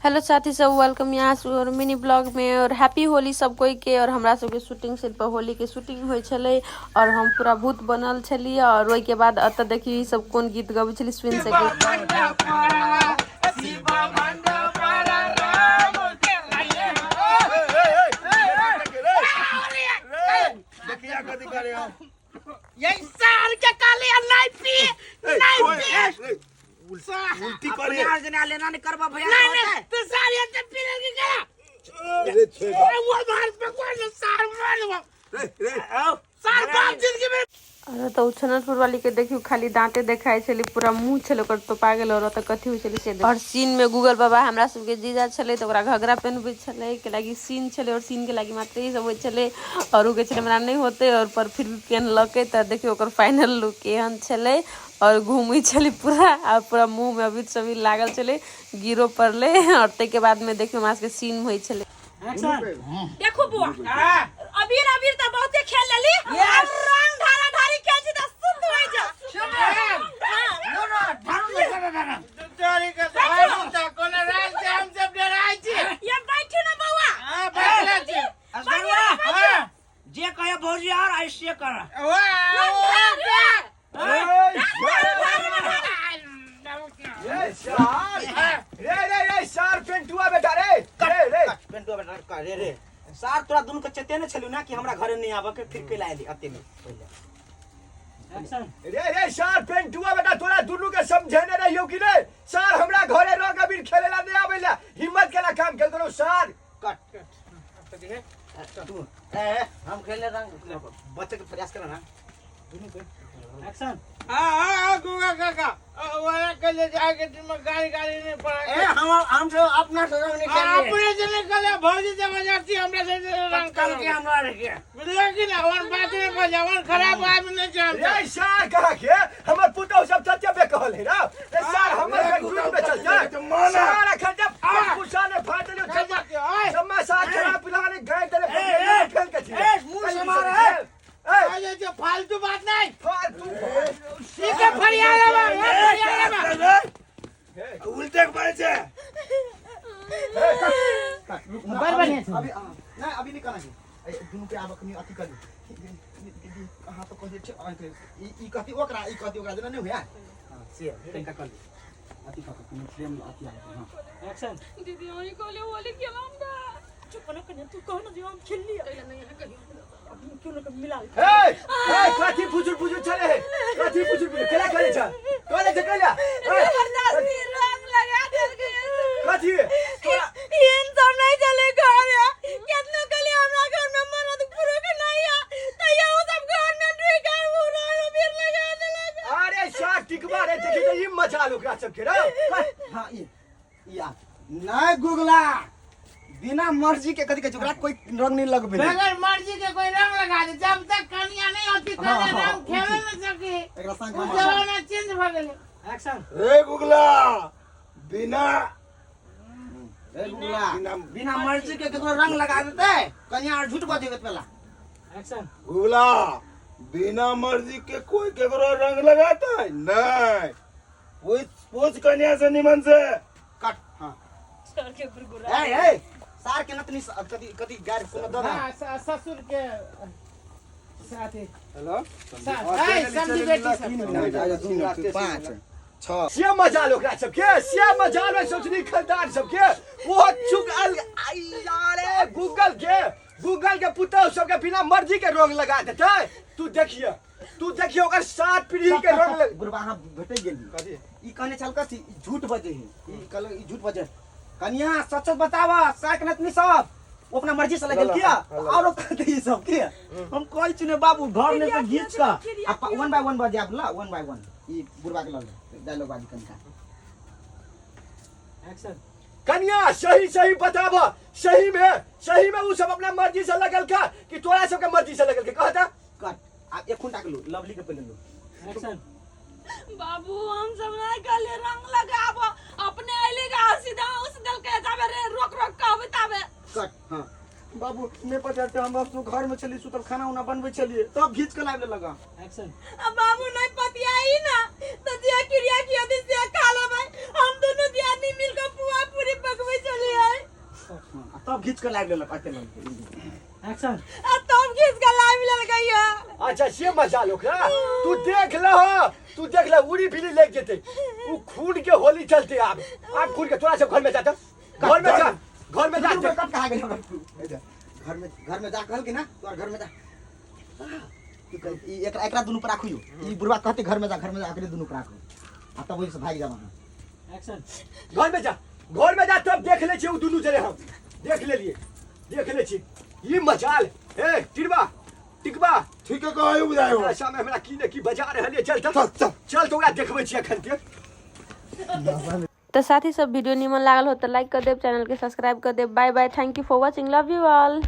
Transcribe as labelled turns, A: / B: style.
A: Hello साथी सब, welcome यहाँ से और मिनी ब्लॉग में और हैप्पी होली सब कोई के। और हमरा सबके शूटिंग सेट पर होली के शूटिंग होइ छलै और हम पूरा भूत बनल छलियै। और ओहिके बाद एतऽ देखियौ ई सब कोन गीत गबै छलै, सुनि सकै।
B: यही साल के काले नहीं पी नहीं पी
C: उल्टी करे
B: अपने जना लेना नहीं करबा भैया नहीं नहीं तो साल ये तो पी लेंगे क्या
C: रे छे
B: अरे वो भारत में कौन साल मार
C: रे रे
B: आओ साल बाप जिंदगी में।
A: और तऽ छनतपुर वाली के देखियौ खाली दांते देखाइ छलै, पूरा मुँह छलै ओकर तोपा गेल। और ओतऽ कथी होइ छलै से। और सीन में गूगल बाबा हमरा सबके जीजा छलै तऽ ओकरा घघरा पहनबै छलै, कैलाकि सीन छलै और सीन के लागि मात्र ई सब होइ छलै। और उ कहै छलै हमरा नहि होतै, और पर फिर भी पहनलकै। तऽ देखियौ ओकर फाइनल लुक केहन छलै। और घूमै छलै पूरा आ पूरा मुँह में अबीर सबीर लागल छलै, गिरो पड़लै। और ताहिके बाद में देखियौ हमरा सबके सीन होइ छलै।
D: देखो बुआ, अबीर अबीर तऽ बहुते खेल लेली, आब रंग ढारा ढारी खेल छी तऽ शुद्ध होइ जा।
B: नो नो ढारू ढारू ढारू
E: चोरी के भाई तो कोनो राज से हम सब डराइ छी।
D: ये बैठू ना बौआ।
E: हां, बैठले छी।
B: असगरुआ।
E: हां।
B: जे कहे भौजी और ऐसे कर।
C: रे रे रे सार पेंटुआ बेटा रे रे रे
B: पेंटुआ बेटा का रे रे सार, तोरा दुनू के चेते ने छलू ना कि हमरा घरे नहीं आबे के, फिर कैला आइली अते में पहिले।
C: रे रे सार पेंटुआ बेटा, तोरा दुनू के समझेने रहियो कि नहीं? सार हमरा घरे रह के अबीर खेलेला नहीं आवेला, हिम्मत केला काम खेल करो सार।
B: कट तू ए हम खेले रंग बच्चे के प्रयास करना ना दुनू के।
F: एक्शन।
E: हां हां गुगा काका वाला कल जाके तुम गाड़ी गाड़ी नहीं पड़ा।
B: ए हम सब अपना से रंग निकाल
E: अपने से निकले, भौजी जबरदस्ती हमरा से रंग
B: कल के हमरा के
E: बुझलो कि ना वन बात में बजावन खराब आदमी नहीं जानता।
C: रे सार कहा के हमर पुतहु सब चच्चा बे कहल है ना रे सार, हमर घर झूठ में चल जा सार। अखन जब कुसा ने फाड़ देलियो चम्मा चम्मा सार खराब पिलाने गाय तेरे फेल के छी।
B: ए, मुंह से मार, ए।
C: ए
E: अरे जो फालतू बात नहीं
C: फालतू।
E: ठीक है, फरियाद है बा, फरियाद है बा।
C: उल्टे के पड़े छे।
B: बड़ बढ़िया अभी ना अभी नहीं करना है। दुनू के आब अखनी अथी कर दीदी कहाँ तो कहै छै ई ई कहती ओकरा ई कहती ओकरा जेना नहीं हुआ। हां से तनका कर अथी कर कोनो फ्रेम अथी आबै। हां।
F: एक्शन।
D: दीदी वही कहले होली खेलम ना, चुप ना कन्या, तू कहो ना जो हम खेल लिया नहीं यहाँ कहियो अब क्यों ना मिला।
C: ए ए कथी फुजुर फुजुर चले है? कथी फुजुर फुजुर केला करे छ करे छ केला?
D: जबरदस्ती रंग लगा देलकै।
C: कथी तोरा
D: इन सब नहीं चले घर है, कितना कली हमरा घर में मरद पुरुष नहीं है तैया वो सब घर में ढुक के वो रंग अबीर लगा देलक।
C: अरे सार टिकबा रे, देखी तो ई मचा ओकरा सब के रे।
B: हां ई ई आ नहीं गुगला, बिना मर्जी के कथी कहै छै ओकरा कोई रंग नहीं लगबे।
E: बगैर मर्जी के कोई रंग लगा दे, जब तक कन्या नहीं होती तब
B: हाँ, हाँ,
E: रंग खेले न सकी।
B: एकरा संग
E: उ जमाना चेंज भ गेलै।
F: एक्शन।
C: रे गुगला बिना
B: ए गुगला, बिना मर्जी के केकरो रंग लगा देते कन्या और झूठ बजेगा पहला।
F: एक्शन।
C: गुगला बिना मर्जी के कोई केकरो रंग लगाता है नहीं, पूछ पूछ कन्या से निमन से।
B: कट। हां।
D: सर के गुरगुरा।
B: ए ए सार के नतनी कथी कथी गार कोनो दो ना।
E: हां, ससुर के साथी।
B: हेलो।
E: ए समझी बेटी सब।
B: 5 6
C: से मजाल ओकरा सबके, से मजाल में सोचनी खलदार सबके वो चुक अल आई यारे गूगल के गूगल के पुतहु सबके बिना मर्जी के रंग लगा देते। तू देखिए तू देखिए ओकर सात पीढ़ी के रंग लग
B: गुरबा अहाँ भेटै गेली। ई कहने छल कथी ई झूठ बजे है, ई कहल ई झूठ बजे। कन्या सच सच बतावा सार के नतनी सब वो अपना मर्जी से लगल किया और कहते ई सब के हम कहै छी ने बाबू घर में से घीच क आ वन बाय वन बजे आब ला वन बाय वन ई बुढ़बा के लल डायलॉग बाजी कनिका।
F: एक्शन।
C: कन्या सही सही बताब, सही में उ सब अपना मर्जी से लगल का कि तोरा सबके मर्जी से लगल के कहता?
B: कट। आब एक खुंटा के लू लवली के पहिले लू।
F: एक्शन।
D: बाबू हम सब नहीं कहले रंग लगाबो, अपने आइले का सीधा उस दल के जाबे रे रोक रोक के आबे ताबे।
B: कट। हां बाबू नहीं पता चलते, हम बाबू घर में चली सुतल खाना उना बनबै छलिए तब घीच के लाबि लगा।
F: एक्शन।
D: अब बाबू नहीं पतियाई ना तो जे क्रिया किया दे से खा लेबै, हम दोनों दियादनी मिलकर पुआ पूरी पकबै छलिए।
B: तब घीच के लाबि लेलक अकेले।
F: एक्शन।
D: आ तब घीच के लाबि लेलकै ये।
C: अच्छा से मजा लो ओकरा, तू देख ल हो, तू देख ल, उड़ी बिली लग जेते, उ खून के होली चलते। आब आब खून के तोरा सब घर में जाता, घर में जा, घर में जा।
B: कब कहा गेल हमरा तू? ए जा, घर में, घर में जा कहल कि ना तोर घर में जा। तू कह, ई एकरा एकरा दुनू पर राखू यौ। ई बुढ़वा कहते घर में जा, घर में जा, एकरे दुनू पर राखू आ तब ओहि से भागि जाब अहाँ।
F: एक्शन।
C: घर में जा, घर में जा, तब देख ले छी उ दुनू जरे, हम देख लेलिए, देख ले छी ई मजाल। ए टिरबा टिकबा,
E: ठीक है कहो बुझायो।
C: एकरा सामने हमरा की ने की बजा रहल ये, चल चल
E: चल चल
C: चल, तो ओकरा देखबै छी एखन के।
A: तो साथ ही सब वीडियो निमन लागल हो तो लाइक कर देब, चैनल के सब्सक्राइब कर देब। Bye bye, thank you for watching, love you all.